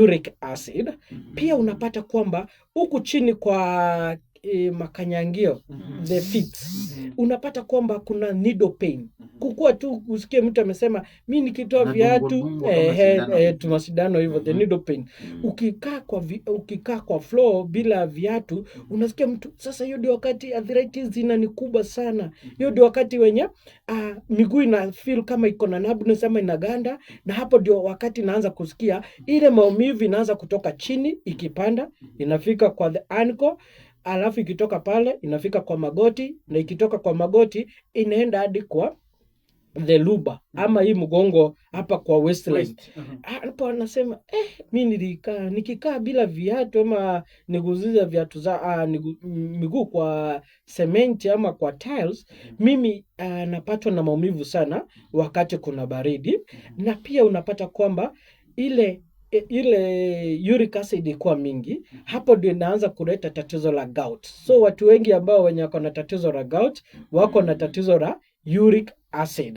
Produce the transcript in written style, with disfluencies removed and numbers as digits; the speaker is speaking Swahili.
Uric acid. Pia unapata kwamba huku chini kwa makanyangio, the feet, unapata kwamba kuna needle pain. Kukua tu usikie mtu amesema, "Mi nikitoa Nadungwa viatu dungwa kama sindano. Tumasindano hivyo, the needle pain. Ukikaa kwa floor bila viatu, unasikia mtu sasa, hiyo ndio wakati arthritis inanikubwa sana. Hiyo ndio wakati wenye miguu ina feel kama iko na numbness ama inaganda, na hapo ndio wakati naanza kusikia ile maumivu inaanza kutoka chini ikipanda, inafika kwa the ankle, alafu ikitoka pale inafika kwa magoti, na ikitoka kwa magoti inaenda hadi kwa the lumbar ama hii mgongo hapa kwa waistline. Waist. Hapo anasema, "Eh, mi nilikaa nikikaa bila viatu ama niguzize viatu za miguu kwa sementi ama kwa tiles, mimi napatwa na maumivu sana wakati kuna baridi." Na pia unapata kwamba ile uric acid ikuwa mingi, hapo ndio inaanza kuleta tatizo la gout. So watu wengi ambao wenye wako na tatizo la gout wako na tatizo la uric acid.